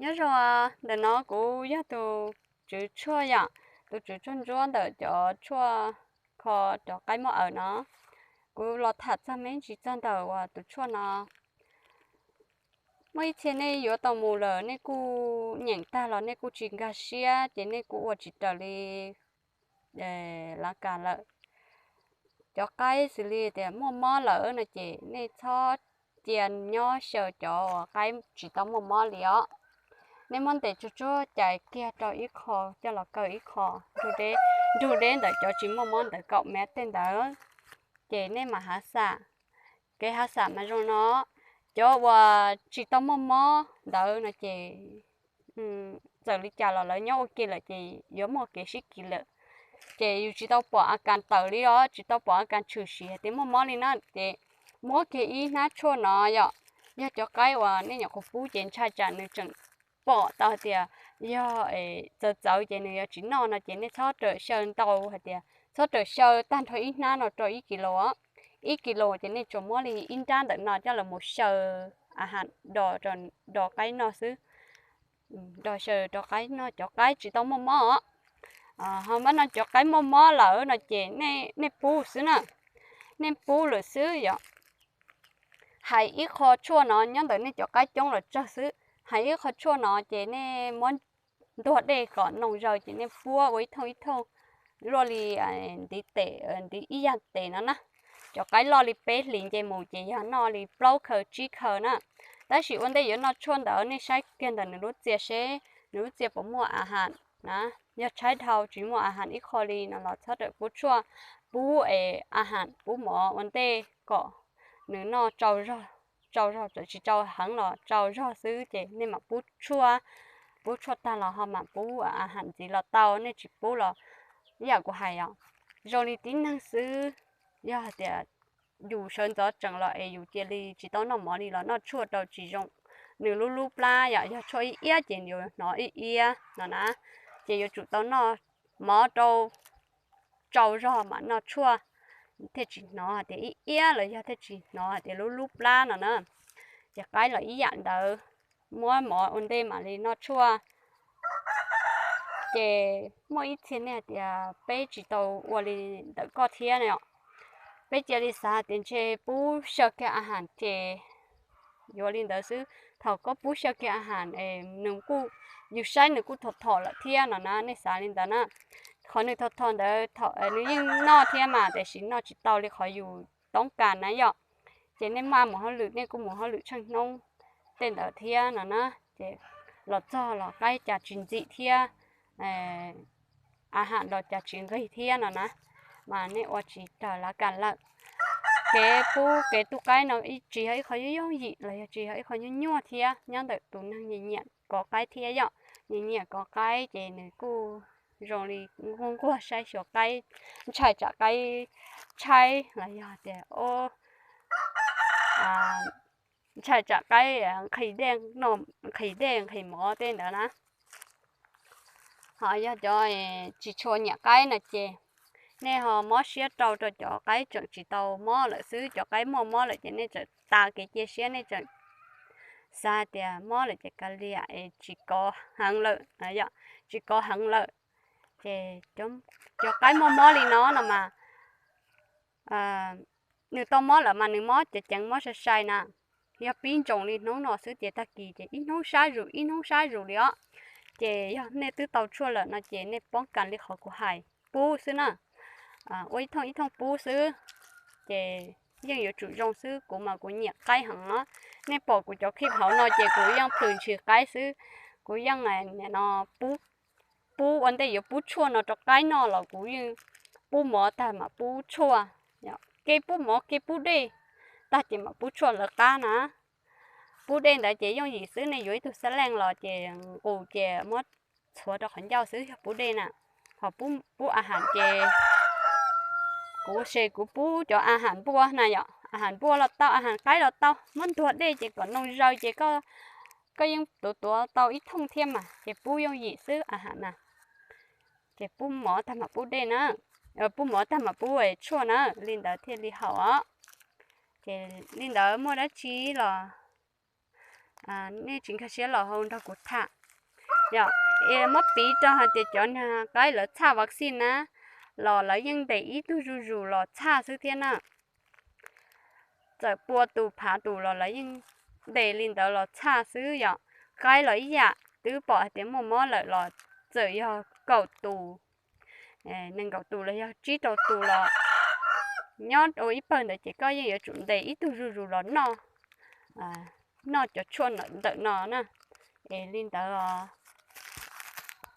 Nyob zoo, ntawm no kuv yog tus tswv tshuaj yom, tus tswv tshuaj ntsuab ntawm cov tshuaj kho cov qaib muaj aws no. Kuv los tham txog me ntsis txog ntawm uas tus tshuaj no. Muaj ib txhia nej yuav tau mus lawm nej kuj nyeem tag los nej kuj tsis nkag siab ces nej kuj ua tsis raws li lav kas lawm. Cov qaib xws li tias muaj mob lawm no ces nej txhob cia nyob xyaw cov uas qaib tsis tau muaj mob li os. Nej muab ntes tsuag tsuag cais kiag rau ib qho coj los kaw ib qho, nrug deb ntawm cov tsis muaj mob ntawd kaum mev tej ntawd, ces nej mam hav xam. Kev hav xam mas zoo no, cov uas tsis tau muaj mob ntawd no ces txawm li cas los lawv nyob ua ke lawm ces yuav muaj kev sib kis lawm. Ces yus tsis tau pom a kas tawm li os, tsis tau pom a kas tshwm sim hais tias muaj mob li na ces muab kiag ib hnab tshuaj no yom, yog cov qaib uas nej nyuam qhuav pub ces ntshai tsam nws tseem pom tau hais tias yog txawv txawv ces nws yuav tsis noj no ces nej txhob rawm xyaw ntau hais tias txhob rawm xyaw tag nrho ib hnab no rau ib kis lus. Ib kis lus ces nej tsuas muab li ib nrab ntawm no coj los mus xyaw a has do qaib noj xwb, do xyaw rau qaib noj, cov qaib tsis tau muaj mob os. Ho mas no cov qaib muaj mob lawm no ces nej pub xwb na, nej pub lawm xwb yom. Hais ib qho tshuaj no nyob ntawm nej cov qaib coob los tsawg xwb, hais ib qho tshuaj no ces nej muab ntuag dej kom noo zaws ces nej puab ua ib thooj ib thooj luaj li ntiv tes, ntiv ib yag tes no na. Cov qaib loj li peb hlis nce mus ces yog noj li plaub khaws tsib khaws na. Tab sis ua ntej yuav noj tshuaj ntawd nej saib kiag ntawm nws lub txia seb nws lub txia puas muaj a has na. Yog tshaib dhau tsis muaj a has ib qho li no los txhob rawm pub tshuaj, pub es a has pub mov ua ntej kom nws noj tsau zog, tsis tsau heev los tsau zog xwb ces nej mam pub tshuaj. Pub tshuaj tag los ho mam pub a has ntxiv los tau, nej tsis pub los ib yam kuv hais os, zoo li tib neeg xwb. Yog hais tias yus sawv ntxov tsees los es yus cia li tsis tau noj mov li los noj tshuaj rau tsis zoo, nws lub lub plab yom, yog tshuaj ib iab ces yuav hnov ib iab no na, ces yuav tsum tau noj mov rau tsau zog mam noj tshuaj thiaj tsis hnov hais tias ib iab los yog thiaj tsis hnov hais tias lub lub plab no na. Ces qaib los ib yam ntawd, muab mov ua ntej mam li noj tshuaj. Ces muaj ib txhia nej hais tias peb tsis tau ua li ntawm koj thiab no, peb cia li xav hais tias ntshe pub xyaw kiag a has ces yuav li ntawd xwb. Thaum koj pub xyaw kiag a has nws kuj, yus saib nws kuj thom thom lawm thiab no na, nej xav li ntawd na. Qhov nws thom thom ntawd nws yeej noj thiab mas tiam sis noj tsis tau li qhov yus toob kas na yom. Ces nej maj mus hauj lwm nej kuj mus hauj lwm tsheej hnub tej ntawd thiab no na, ces los txog los qaib cas tsis ntxim thiab, a has los cas tsis nqig thiab no na, mas nej ua tsis raws lav kas lawm. Kev pub kev tu qaib no tsis yog ib qho yooj yooj yim los yog tsis yog ib qho nyuaj nyuaj thiab, nyob ntawm tus neeg nyiam nyiam kov qaib thiab yom. Nyiam nyiam kov qaib ces nws kuj zoo li nquag nquag saib xyuas qaib, ntshai tsam qaib tshaib los yog tias ntshai tsam qaib nqhis dej, nqhis dej nqhis mov tej ntawd na. Ho yog cov tsis tshua nyiam qaib no ces nej ho mob siab rau rau cov qaib tseem tsis tau mob lawm xwb, cov qaib muaj mob lawm ces nej tseem tas kev cia siab, nej tseem xav tias mob lawm ces kav liam es tsis kov heev lawm, tsis kov heev lawm. Ces cov qaib muaj mob li no no mas nws tau mob lawm mas nws mob ceev ceev mob sai sai na. Yog pib ntsoos li hnub no xwb ces tag kis ces ib hnub sab zus ib hnub sab zus li os. Ces yog nej twb tau tshuaj lawm no ces nej poob kas li qhov kuv hais, pub xwb na. Ua ib thooj ib thooj pub xwb, ces yeej yuav tsum zoo xwb. Kuv mas kuv nyiam qaib heev os. Nej pom kuv cov clip hauv no ces kuv yeej plhws ntshis qaib xwb. Kuv yeej no pub ua ntej yuav pub tshuaj no rau qaib noj los kuv yeej pub mov tag mam pub tshuaj, kev pub mov kev pub dej tag ces mam pub tshuaj lawv qab na. Pub dej ntawd ces yooj yim xwb, nej yuav ib tug xab leej los ces nqus ces muab txhuav rau qhov ncauj xwb yog pub dej na. Ho pub a has ces kuv se kuv pub cov a has npuaj na yom, a has npuaj los tau, a has qaib los tau, muab ntuag dej ces kom noo zaws ces koj yeej tuav tuav tau ib thooj thiab mas, ces pub yooj yim xwb a has na. Ces pub mov tag mam pub dej na, pub mov tag mam pub tshuaj na, li ntawd thiaj li haum os. Ces li ntawd muaj dab tsi los Nej tsis nkag siab los ho nrog kuv tham. Yog, es muab piv rau hais tias cov niag qaib lawv txhaj vaccine na, los lawv yeej ntes ib tug zuj zus los txhaj xwb thiab na. Txawm pua tus phav tus los lawv yeej ntes li ntawd los txhaj xwb. Yog, qaib los ib yam, twb pom hais tias muaj mob lawm los txawm yog kaum tus, nees nkaum tus los yog tsib rau tus los nyob ua ib pawg ntawd ces koj yeej yuav tsum ntes ib tug zuj zus los noj, noj cov tshuaj ntawm no na. Es li ntawd os,